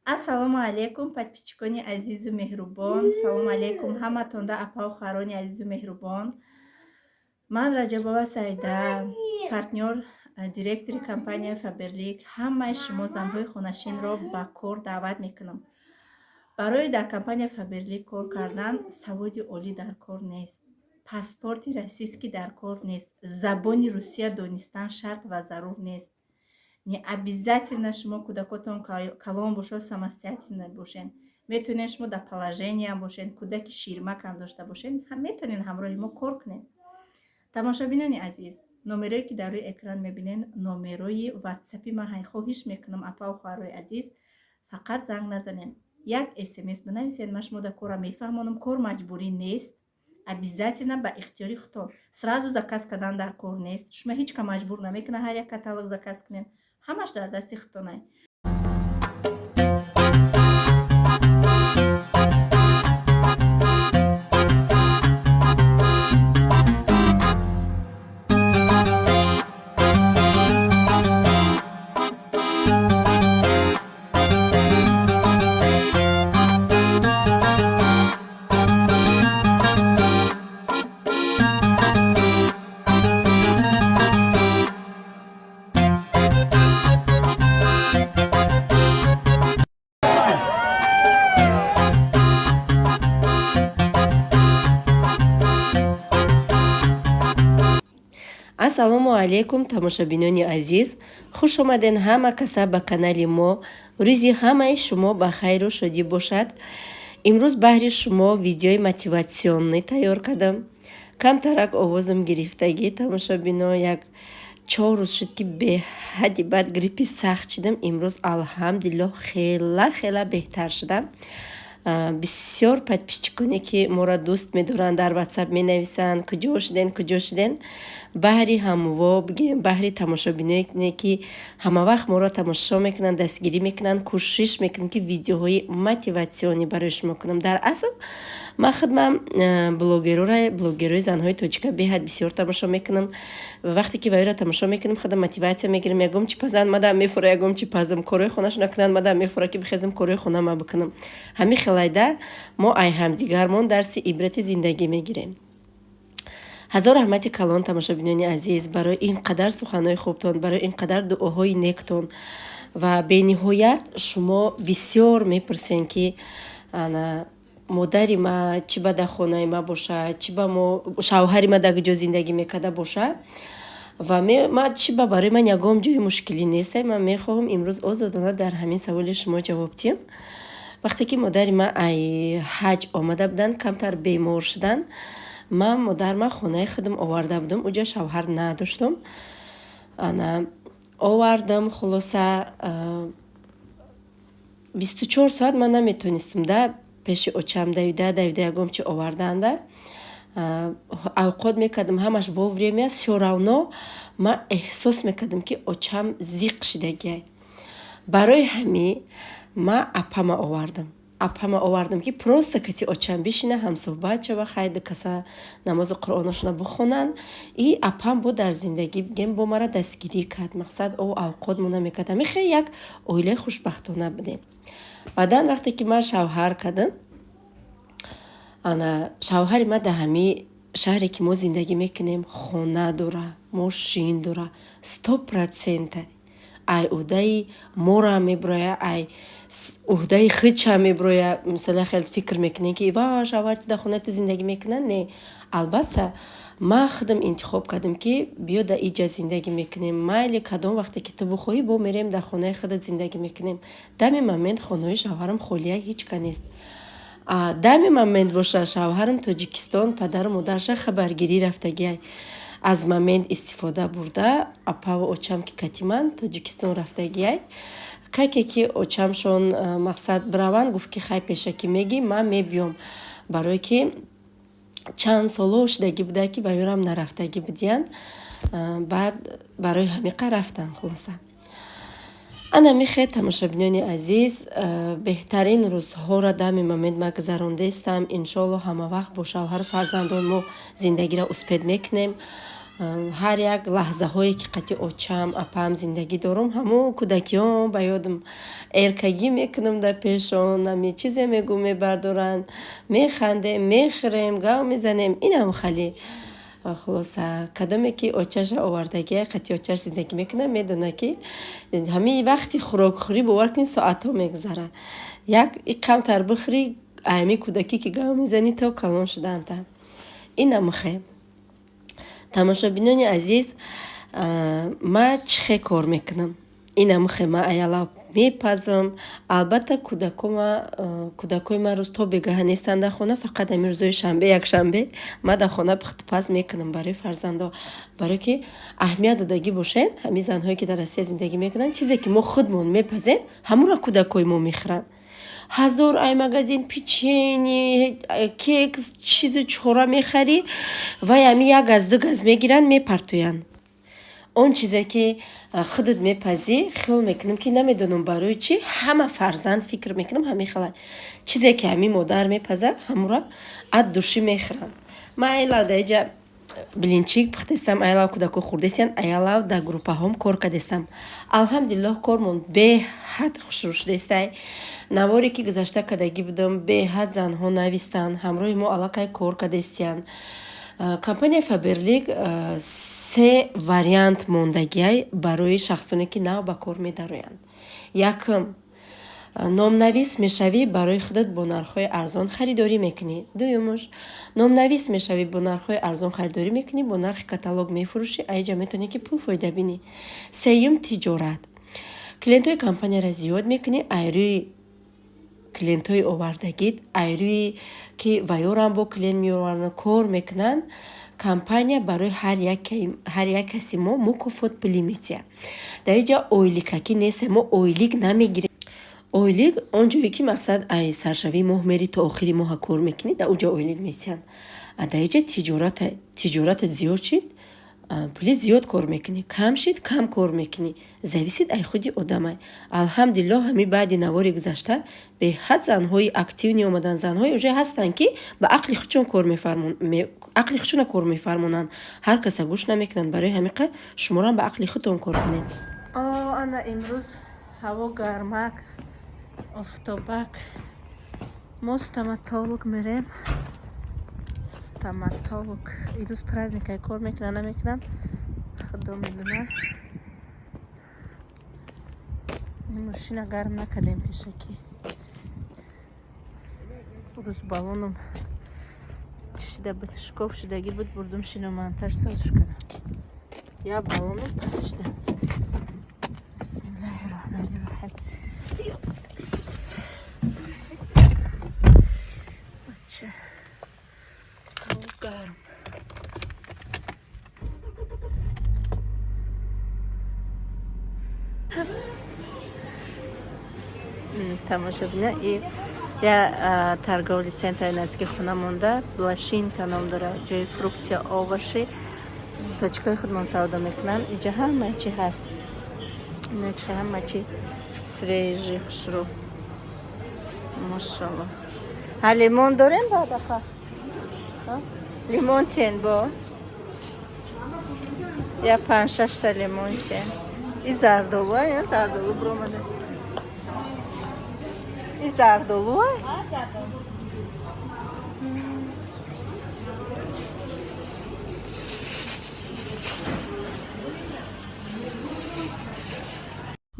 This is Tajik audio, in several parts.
Ассалому алайкум, подписчикони азизу меҳрубон. Салому алайкум ҳаматонда, апаву хоҳарони азизу меҳрубон. Ман Раҷабова Саида, партнёр, директори компанияи Фаберлик, ҳамаи шумо занҳои хонашинро ба кор даъват мекунам. Барои дар компанияи Фаберлик кор кардан саводи олӣ дар кор нест, паспорти российский дар кор нест, забони русия донистан шарт ва зарур нест. Не обязательно шумо кӯдакотон калон бошад, самостоятельно бошен. Метавонед шумо дар положениям бошен, кӯдаки ширмакам дошта бошен, метавонед ҳамроҳи мо кор кунед. Тамошобинони азиз, номерое ки дар рӯи экран мебинед, номерои ватсапи ман. Хоҳиш мекунам, апаву хоҳарои азиз, фақат занг назанед, як СМС бинависед, ман шумо дар корра мефаҳмонам. Кор маҷбурӣ нест, обязательно ба ихтиёри худтон. Сразу заказ кардан дар кор нест, шумо ҳеҷ ка маҷбур намекунад ҳар як каталог заказ кунед, ҳамаш дар дасти худтонай. Ассалому алайкум, тамошобинони азиз, хуш омаден ҳама каса ба канали мо. Рӯзи ҳамаи шумо ба хайру шодӣ бошад. Имрӯз баҳри шумо видеои мотивационный тайёр кардам. Камтарак овозам гирифтагӣ, тамошобино, як 4 рӯз шуд, ки беҳадди бад гриппи сахт шидам. Имрӯз, алҳамдулиллоҳ, хела хела беҳтар шудам. Бисёр подписчиконе ки моро дӯст медоранд, дар Ватсап менависанд: «Куҷо шуден, куҷо шуден?» Баҳри ҳамво бигем, баҳри тамошобиноне ки ҳамавақт моро тамошо мекунанд, дастгирӣ мекунанд, кӯшиш мекунем, ки видеоҳои мотивационный барои шумо кунам. Дар асл ман худмам блогерора, блогерои занҳои тоҷика беҳад бисёр тамошо мекунам. Вақте ки ваёро тамошо мекунам, худам мотиватсия мегирам. Ягом чи пазанд, мадам мефура, ягом чи пазам, корҳои хонашона кунанд, мадам мефура, ки бихезам, корҳои хонама бикунам. Ҳамин хелайда мо ай ҳамдигармон дарси ибрати зиндагӣ мегирем. Ҳазор раҳмати калон, тамошобинони азиз, барои ин қадар суханҳои хубтон, барои ин қадар дуоҳои нектон. Ва бениҳоят шумо бисёр мепурсен, ки ана модари ма чӣ ба дар хонаи ма бошад, чӣ ба мо шавҳари ма дар куҷо зиндагӣ мекарда бошад. Ва ма чӣ ба барои ман ягон ҷои мушкилӣ несте. Ман мехоҳам имрӯз озодона дар ҳамин саволи шумо ҷавоб диҳам. Вақте ки модари ма ай ҳаҷ омада буданд, камтар бемор шуданд, ман модарма хонаи худам оварда будам. Уҷа шавҳар надоштам. Ана овардам, хулоса, 24 соат ман наметонистам да пеши очам давида давида ягон чи оварданда. Авқот мекардам, ҳамаш вовремя, всё равно ман эҳсос мекардам, ки очам зиқ шидагиай. Барои ҳамин ман апама овардам. Апама овардам, ки просто каси очам бишина, ҳамсӯҳбат шава, хайр, каса намози қуръонашона бихонанд. И апам бо дар зиндагӣ бигем, бо мара дастгирӣ кард, мақсад, о авқот мо намекард. Ҳамин хел як оилаи хушбахтона будем. Баъдан вақте ки ман шавҳар кардам, ана шавҳари ман дар ҳамин шаҳре ки мо зиндагӣ мекунем хона дора, мошин дора, 100%. Ай уҳдаи мора мебироя, ай уҳдаи худша мебироя. Мисала, хел фикр мекунем, ки ва шавҳар дар хонати зиндагӣ мекунад. Не, албатта, ман худам интихоб кардам, ки биё, дар иҷа зиндагӣ мекунем, майли, кадом вақте ки ту бихоҳӣ, бо мерем, дар хонаи худат зиндагӣ мекунем. Дами момент хонаҳои шавҳарам холия, ҳеҷ ка нест. Дами момент боша, шавҳарам Тоҷикистон, падару модарша хабаргирӣ рафтагиай. Аз момент истифода бурда, апаву очам ки катиман Тоҷикистон рафтагиай, каке ки очамшон, мақсад, бираванд, гуфт, ки хай, пешакӣ мегӣ, ман мебиём, барое ки чанд соло шудагӣ буда, ки ба ёрам нарафтагӣ будиянд. Баъд барои ҳамиқа рафтан. Хулоса, ана михе, тамошобинони азиз, беҳтарин рӯзҳоро дами момент ма гузарондаистам. Иншоалло, ҳамавақт бо шавҳару фарзандон мо зиндагиро успеть мекунем. Ҳар як лаҳзаҳое ки қати очам, апам зиндагӣ дорум, ҳамун кӯдакиҳом ба ёдам, эркагӣ мекунам дар пешон, ами чизе мегӯ мебардоранд, механдем, мехӯрем, гав мезанем. Инам хеле хулоса, кадоме ки очаша овардагия, қати очаш зиндагӣ мекунад, медонад ки ҳамин вақти хӯрокхӯрӣ, бовар кунед, соатҳо мегузарад. Як камтар бихӯрӣ, ами кӯдакӣ ки гав мезанӣ то калон шудаанта. Инамхе. Тамошобинони азиз, ма чӣ хел кор мекунам? Инамхе ма аялав мепазам. Албатта, кӯдакои ман рӯз то бегаҳа нестанд дар хона, фақат ҳамин рӯзои шанбе, якшанбе ма дар хона пухтупаз мекунам барои фарзандо. Барое ки аҳамият додагӣ бошед, ҳамин занҳое ки дар Россия зиндагӣ мекунанд, чизе ки мо худмон мепазем, ҳамонро кӯдакои мо мехӯранд. Ҳазор ай магазин печенье, кекс, чизу чора мехарӣ, вай ҳамин як газ, ду газ мегиранд, мепартоянд. Он чизе ки худат мепазӣ, хиёл мекунам ки намедонам барои чӣ ҳама фарзанд фикр мекунам ҳамин хела. Чизе ки ҳамин модар мепазад, ҳамонро от души мехӯранд. Ман айлав дар иҷа блинчик пухтестам, айлав кӯдако хӯрдестиянд, айлав дар группаҳом кор кардестам. Алҳамдулиллоҳ, кормон беҳад хушрӯ шудестай. Наворе ки гузашта кардагӣ будам, беҳад занҳо навистанд, ҳамроҳи мо аллакай кор кардестиянд. Компанияи Фаберлик се вариант мондагиай барои шахсоне ки нав ба кор медароянд. Якум, номнавис мешавӣ, барои худат бо нархҳои арзон харидорӣ мекунӣ. Дуюмуш, номнавис мешавӣ, бо нархҳои арзон харидорӣ мекунӣ, бо нархи каталог мефурӯшӣ, аиҷа метавонӣ ки пул фоида бинӣ. Сеюм, тиҷорат. Клиентҳои компанияро зиёд мекунӣ, айрӯи клиентҳои овардагит, айрӯи ки ваёрам бо клиент меоваранд, кор мекунанд, компания барои ҳар як каси мо мукофот пулӣ метиҳад. Дар инҷа ойликакӣ нест, мо ойлик намегирем. Ойлик он ҷое ки мақсад ай саршавии моҳ мери то охири моҳа кор мекунӣ, дар он ҷо ойлик метиҳанд. А дар инҷа тиҷората, тиҷората зиёд шид, пули зиёд кор мекунӣ, кам шид, кам кор мекунӣ. Зависит ай худи одамай. Алҳамдулиллоҳ, ҳамин баъди навори гузашта беҳад занҳои активный омаданд. Занҳое уже ҳастанд ки ба ақли худшон кор ақли худшона кор мефармонанд. Ҳар каса гӯш намекунанд. Барои ҳамин қадр шуморам ба ақли худтон кор кунед. Ана имрӯз ҳаво гармак, офтобак. Мо стоматолог мерем. Стоматолог имрӯз праздникай, кор мекунанд, намекунанд, худо медонад. Ин мошина гарм накардем пешакӣ. Рӯз баллоном чишида буд, шикоф шудагӣ буд, бурдум шиномонтаж созиш кардам. Я баллоном пас шуда. Бисмиллаҳи роҳмани роҳим. Бача, ҳаво гарм. Тамошобино, и я торговый центр наздики хона монда, Блошинка ном дорад, ҷои фрукты, овощи, точкаи худмон савдо мекунанд. Иҷа ҳама чи ҳаст, иначи ҳама чи свежий, хушрӯ, машалло. Ҳа, лимон дорем, баъдафа лимон тен бо я панҷ шашта лимон тен. И зардолу, я зардолу биромада. И зардолу.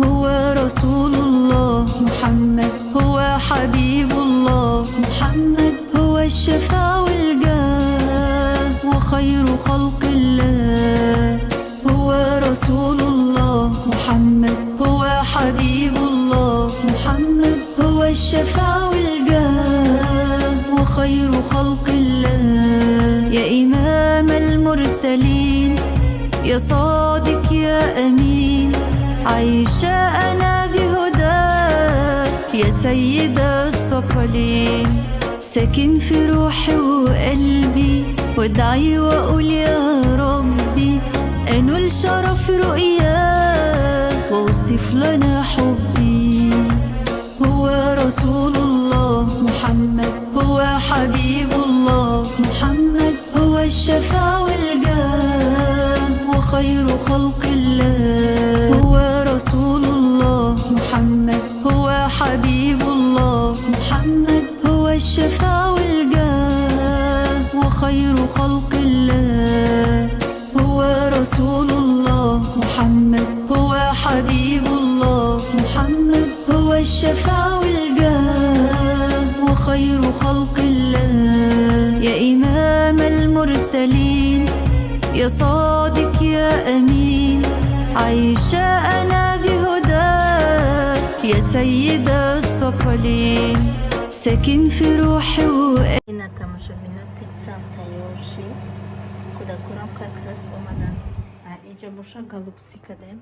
هو رسول الله محمد، هو حبيب الله محمد، هو الشفاء والجاه وخير خلق الله. هو رسول الله محمد، هو حبيب الله محمد، هو الشفاء والجاه وخير خلق الله. يا إمام المرسلين، يا صادق يا أمين، عايشة أنا بهداك يا سيد الثقلين. ساكن في روحي وقلبي، وادعي وأقول يا ربي أنول شرف رؤياه واوصف لنا حبي. هو رسول الله محمد، هو حبيب الله محمد، هو الشفاء والجاه. خير خلق الله، هو رسول الله محمد، هو حبيب الله محمد، هو الشفاع والجاه وخير خلق الله، هو رسول الله محمد، هو حبيب الله محمد، هو الشفاع والجاه وخير خلق الله. يا إمام المرسلين، يا صادق يا أمين، عايشة أنا بهداك يا سيد الثقلين، ساكن في روحي وقلبي. Ина, тамошобино, пиццам тайёр шид. Кӯдакорам как раз омадан. Иҷа боша, голубцы кардем.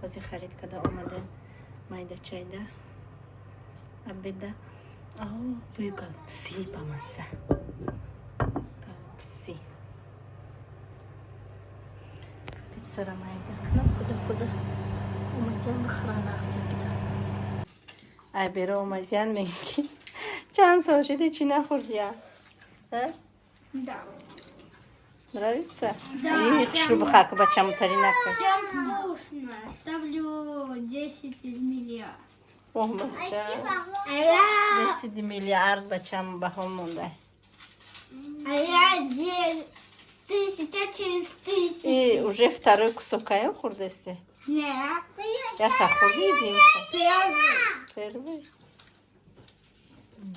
Ҳозир харид карда омадем. Майда чайда. Обеда. Аҳо, бӯи голубцы бамазза. Голубцы. Пиццара майда кунам, кӯдакода омадиан, бихӯран, нағз мебинам. Ай бера омадиан, мегӯ ки чанд сол шуди, чӣ нахӯрдия? А? Да. Нравится? Да. И хушрӯ бихак, бачамутари нака. Прям вкусно. Ставлю 10 из миллиарда. Оҳ, бача. А я, 10 миллиард бачам баҳо монда. а я 1000 через тысячу. И уже второй кусок аё хӯрдесте? Не. Якта хӯрди, димша? Первый. Первый.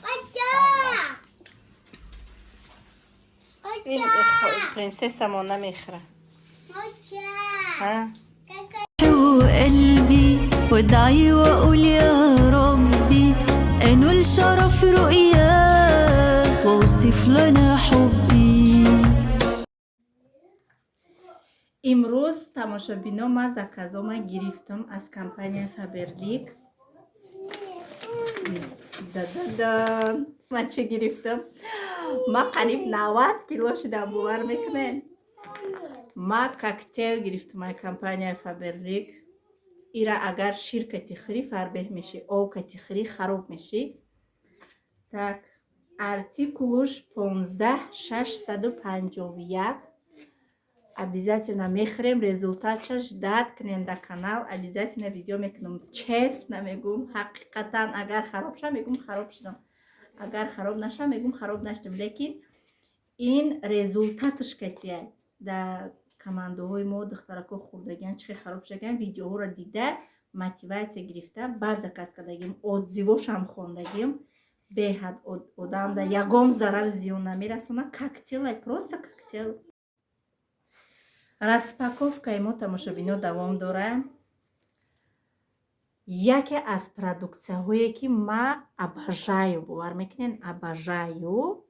Бача! Ин принцесса мо намехӯра. Бача! А? وقلبي وادعي واقول يا ربي انول شرف رؤياه واوصف لنا حبي. Имрӯз, тамошобино, ман заказома гирифтам аз компания Фаберлик. Дададан! Ман чӣ гирифтам? Ман қариб 90 кило шудам, бовар мекунед? Ма коктейл гирифтам ай компанияи Фаберлик. Ира агар шир кати хӯрӣ, фарбеҳ мешӣ, об кати хӯрӣ, хароб мешӣ. Так, артикулуш 15651. Обязательно мехӯрем, результатша ждать кунем, дар канал обязательно видео мекунам. Честно мегӯм, ҳақиқатан, агар хароб шавам, мегӯм, хароб шудам, агар хароб нашавам, мегӯм, хароб нашудам. Лекин ин результатш катия дар командаҳои мо духтарако хӯрдагиан, чӣ хел хароб шудагиан, видеоҳоро дида, мотиватсия гирифта, баъд заказ кардагим, отзывошам хондагим. Беҳад одамда ягон зарар зиён намерасона. Коктейлай, просто коктейл. Распаковкаи мо, тамошобино, давом дорад. Яке аз продукцияҳое ки ма обожаю, бовар мекунед, обожаю,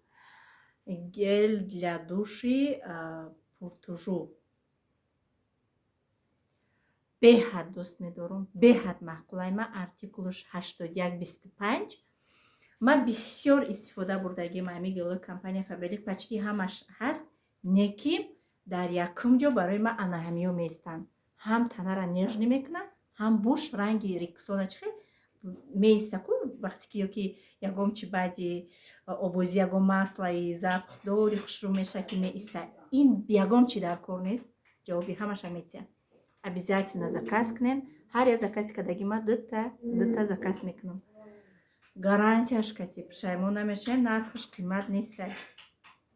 гель для души Пуртужу. Беҳад дӯст медорам, беҳад маъқулай ма. Артикулш 8125. Ман бисёр истифода бурдагим ҳами гелои компания Фаберлик, почти ҳамаш ҳаст, неки дар якум ҷо барои ман ана ҳамиё меистанд. Ҳам танара нежный мекунад, ҳам буш ранги Рексона чихел меиста ку, вақте ки ёки ягон чи баъди обозӣ, ягон маслаи запахдори хушрӯ меша ки меиста. Ин ягон чи дар кор нест, ҷавоби ҳамаша метиҳад. Обязательно заказ кунем. Ҳар як закази кадаги ма дута дута заказ мекунам, гарантияш кати пушаймон намешавем. Нархаш қимат нестай,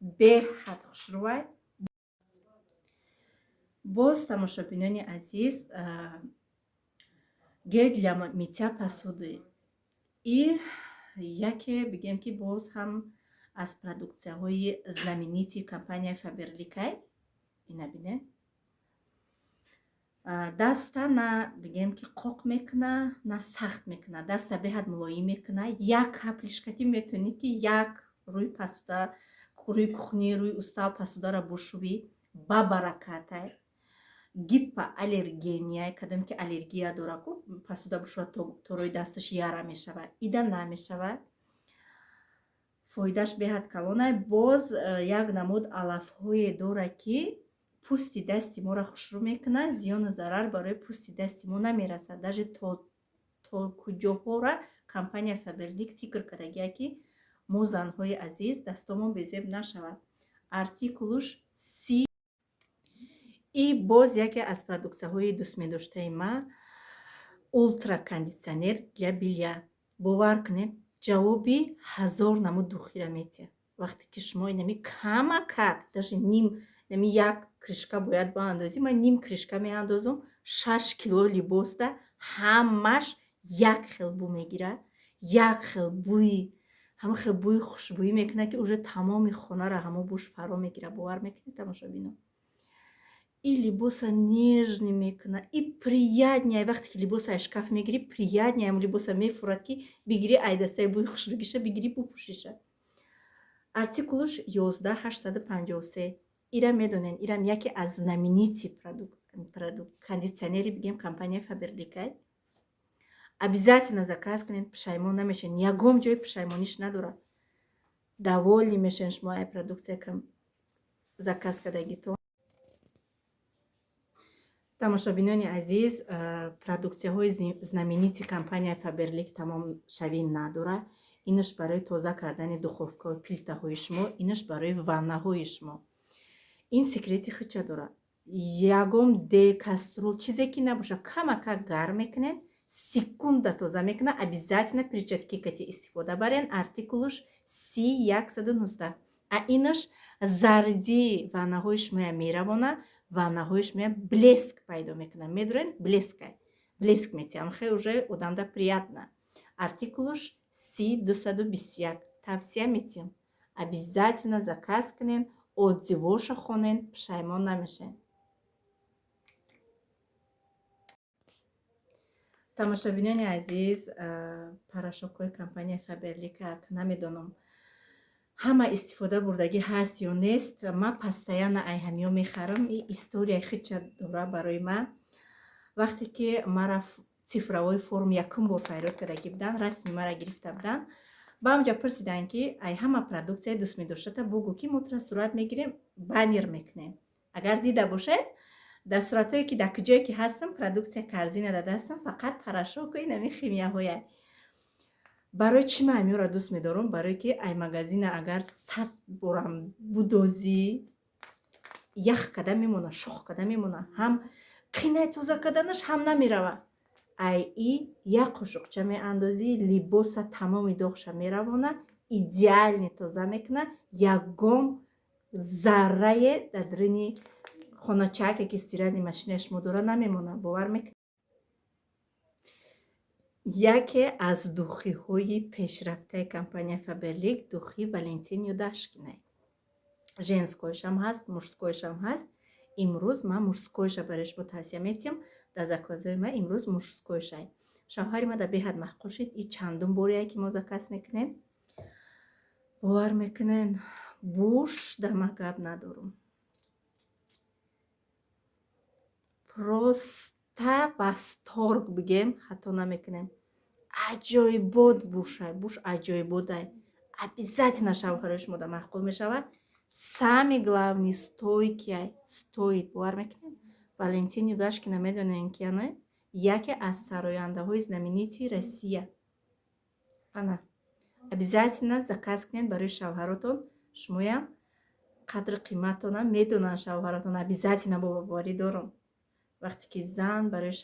беҳад хушрӯвай. Боз, тамошобинони азиз, гель для мытья посуды и яке бигем ки боз ҳам аз продукцияҳои знаменитый компанияи Фаберликай. Ина бинед, даста на бигем ки қоқ мекуна, на сахт мекуна, даста беҳад мулоим мекуна. Як каплишкати метавонӣ ки як рӯи посуда, рӯи кухни, рӯи устал посударо бушӯӣ, ба баракатай. Гипоаллергения, кадоме ки аллергия дора ку, посуда бушӯва, то рӯи дасташ яра мешавад, ида намешавад. Фоидааш беҳад калонай. Боз як намуд алафҳое дорад, ки пӯсти дасти моро хушрӯ мекунад, зиёну зарар барои пӯсти дасти мо намерасад. Даже то куҷоҳора компания Фаберлик фикр кардагия, ки мо, занҳои азиз, дастомон безеб нашавад. Артикулуш си. И боз яке аз продуксияҳои дӯстмедоштаи ма, ультра кондитсионер для белья. Бовар кунед, ҷавоби 1000 намуд духира метиҳад. Вақте ки шумо инами камакак, даже ним, нами як крышка бояд баандозӣ, ман ним крышка меандозум, 6 кило либоста ҳамаш як хел бӯ мегирад, як хел бӯи, ҳама хел бӯи хушбӯӣ мекунад, ки уже тамоми хонаро ҳамо бӯш фаро мегирад. Бовар мекунед, тамошобино, и либоса нежный мекунад, и приятный. Вақте ки либоса аз шкаф мегирӣ, приятный ҳам либоса мефурад, ки бигирӣ, ай дастаи бӯи хушрӯгиша бигирӣ, бупӯшиша. Артикулуш 11853. Ира медонен, ирам яке аз знаменитый продукт кондитсионери, бигем, компанияи Фаберликай. Обязательно заказ кунед, пушаймон намешен, ягон ҷои пушаймониш надорад. Довольный мешен шумо ай продукция заказ кардагитон. Тамошобинони азиз, продуксияҳои знаменитый компанияи Фаберлик тамомшавӣ надорад. Инаш барои тоза кардани духовкаҳо, плитаҳои шумо, инаш барои ваннаҳои шумо. Ин секрети хича дорад. Ягон де, кастрюль, чизе ки набошад, камакак гарм мекунед, секунда тоза мекунад. Обязательно перчатки кати истифода барен. Артикулуш С119. А инаш зарди ваннаҳои шумоя меравона, ваннаҳои шумоя блеск пайдо мекунад. Медонед, блескай, блеск метиҳам, хеле уже одамда приятно. Артикулуш С221. Тавсия метиҳам, обязательно заказ кунен, отзывоша хонен, пушаймон намешен. Тамошобинони азиз, порошокҳои компанияи Фаберлика намедонам, ҳама истифода бурдагӣ ҳаст ё нест. Ман постоянно ай ҳамиё мехарам. И историяи хича дора барои ман. Вақте ки мара цифровой форум якум бор файрод кардагӣ буданд, расми мара гирифта буданд, ба онҷа пурсиданд, ки ай ҳама продуксияи дӯстмедоштата бугӯ, ки мо тура сурат мегирем, баннер мекунем. Агар дида бошед, дар суратҳое ки дар куҷое ки ҳастам, продуксия корзина дар дастам, фақат порошоку инами химияҳоя. Барои чӣ ман амиёро дӯст медорам? Барое ки ай магазина агар 100 борам будозӣ, ях када мемона, шох када мемона, ҳам қинай тоза карданаш, ҳам намерава. Ай и як қошуқча меандозӣ, либоса тамоми доғша меравона, идеально тоза мекуна. Ягон заррае дар даруни хоначаке ки стиральный машинаи шумо дора, намемона. Бовар мекунед, яке аз духиҳои пешрафтаи компанияи Фаберлик духи Валентин Юдашкинай. Женскойшам ҳаст, мужскойшам ҳаст. Имрӯз ман мужскойша барои шумо тавсия метиҳам. Дар заказҳои ман имрӯз мужскойшай. Шавҳари ма дар беҳад маъқул шид. И чандум борие ки мо заказ мекунем. Бовар мекунен, буш дар ман гап надорум, просто восторг бигем, хато намекунем. Аҷоибот бушай, буш аҷоиботай. Обязательно шавҳарои шумо да маъқул мешавад. Самый главный, стойкий стоит. Бовар мекунем, Валентин Юдашкина медонем, ки яна яке аз сарояндаҳои знаменитый Россия. Ана, обязательно заказ кунед барои шавҳаротон. Шумоям қадри қиматтонам медонанд шавҳаротон, обязательно, боварӣ дорам, вақте ки зан барои